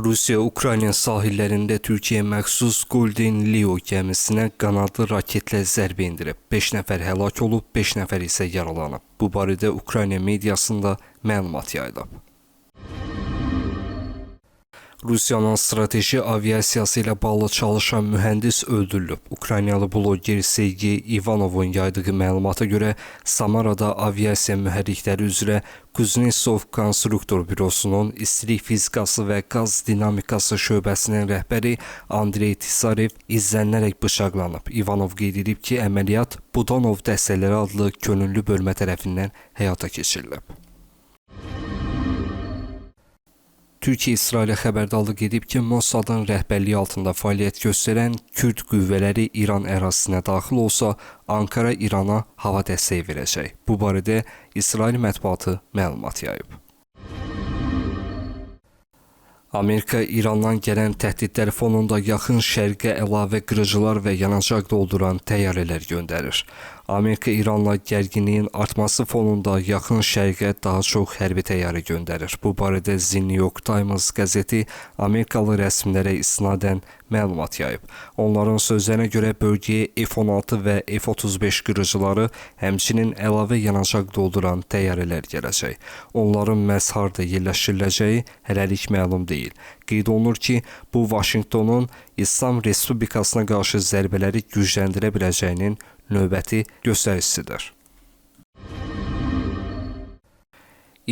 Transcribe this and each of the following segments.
Rusiya Ukrayna sahillərində Türkiyə məxsus Golden Leo gəmisinə qanadlı raketlə zərbə endirib. 5 nəfər həlak olub, 5 nəfər isə yaralanıb. Bu barədə Ukrayna mediasında məlumat yayılıb. Rusiyanın strateji aviasiyası ilə bağlı çalışan mühəndis öldürülüb. Ukraynalı bloger Sergey İvanovun yaydığı məlumata görə Samarada aviasiya mühərrikləri üzrə Kuznetsov Konstruktor Bürosunun istilik fizikası və qaz dinamikası şöbəsinin rəhbəri Andrey Tisarev izlənərək bıçaqlanıb. İvanov qeyd edib ki, əməliyyat Budanov dəstələri adlı könüllü bölmə tərəfindən həyata keçirilib. Türkiyə İsrailə xəbərdarlıq edib ki, Mossadın rəhbərliyi altında fəaliyyət göstərən Kürd qüvvələri İran ərazisinə daxil olsa, Ankara İrana hava dəstəyi verəcək. Bu barədə İsrail mətbuatı məlumat yayıb. Amerika İrandan gələn təhdidlər fonunda Yaxın Şərqə əlavə qırıcılar və yanacaq dolduran təyyarələr göndərir. Amerika İranla gərginliyin artması fonunda Yaxın Şərqə daha çox hərbi təyyarə göndərir. Bu barədə The New York Times qəzeti Amerikalı rəsmilərə istinadən məlumat yayıb. Onların sözlərinə görə bölgəyə F-16 və F-35 qırıcıları, həmçinin əlavə yanacaq dolduran təyyarələr gələcək. Onların məhz harda yerləşdiriləcəyi hələlik məlum deyil. Qeyd olunur ki, bu Vaşinqtonun İslam Respublikasına qarşı zərbələri gücləndirə biləcəyinin növbəti göstəricisidir.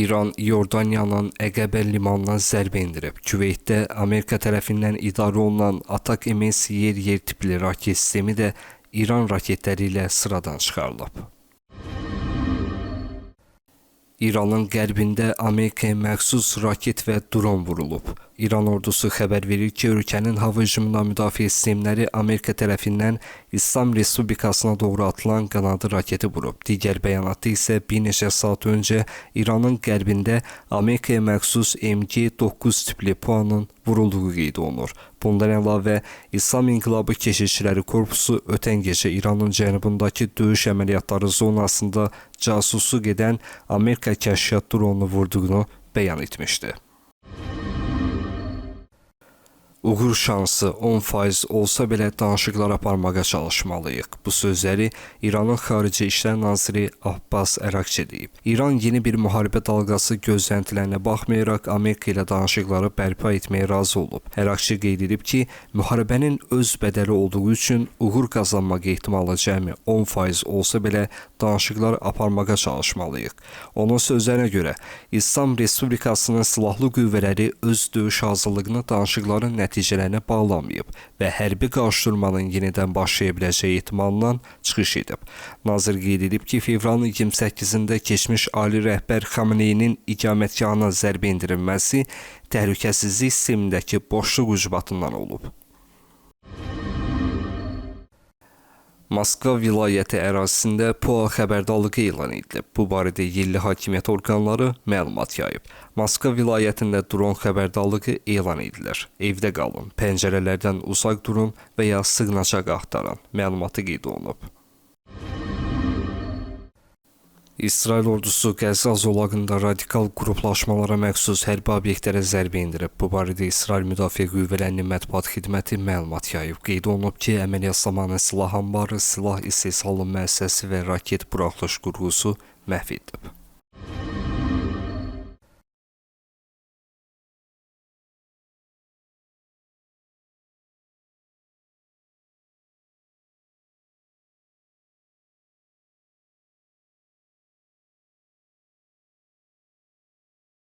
İran İordaniyanın Əqəbə limanına zərbə endirib. Küveytdə Amerika tərəfindən idarə olunan ATACMS yer-yer tipli raket sistemi də İran raketləri ilə sıradan çıxarılıb. İranın qərbində Amerikaya məxsus raket və dron vurulub. İran ordusu xəbər verir ki, ölkənin hava hücumundan müdafiə sistemləri Amerika tərəfindən İslam Respublikasına doğru atılan qanadlı raketi vurub. Digər bəyanatda isə bir neçə saat öncə İranın qərbində Amerikaya məxsus MG-9 tipli PUA-nın vurulduğu qeyd olunur. Bundan əlavə, İslam İnqilabı Keşikçiləri Korpusu ötən gecə İranın cənubundakı döyüş əməliyyatları zonasında casusluq edən Amerika kəşfiyyat dronunu vurduğunu bəyan etmişdi. Uğur şansı 10% olsa belə danışıqlar aparmağa çalışmalıyıq. Bu sözləri İranın Xarici İşlər Naziri Abbas Əraqçi deyib. İran yeni bir müharibə dalğası gözləntilərinə baxmayaraq Amerika ilə danışıqları bərpa etməyə razı olub. Əraqçi qeyd edib ki, müharibənin öz bədəli olduğu üçün uğur qazanmaq ehtimalı cəmi 10% olsa belə danışıqlar aparmağa çalışmalıyıq. Onun sözlərinə görə İslam Respublikasının silahlı qüvvələri öz döyüş hazırlığını danışıqların nəticələrinə bağlamayıb və hərbi qarşıdurmanın yenidən başlaya biləcəyi ehtimalından çıxış edib. Nazir qeyd edib ki, fevralın 28-də keçmiş ali rəhbər Xameneyinin iqamətgahına zərbə endirilməsi təhlükəsizlik sistemindəki boşluq ucbatından olub. Moskva vilayəti ərazisində PUA xəbərdarlığı elan edilib. Bu barədə yerli hakimiyyət orqanları məlumat yayıb. Moskva vilayətində dron xəbərdarlığı elan edilir. Evdə qalın, pəncərələrdən uzaq durun və ya sığınacaq axtarın. Məlumatı qeyd olunub. İsrail ordusu Qəzza zolağında radikal qruplaşmalara məxsus hərbi obyektlərə zərbə endirib. Bu barədə İsrail Müdafiə Qüvvələrinin mətbuat xidməti məlumat yayıb. Qeyd olunub ki, əməliyyat zamanı silah anbarı, silah istehsalı müəssisəsi və raket buraxılış qurğusu məhv edilib.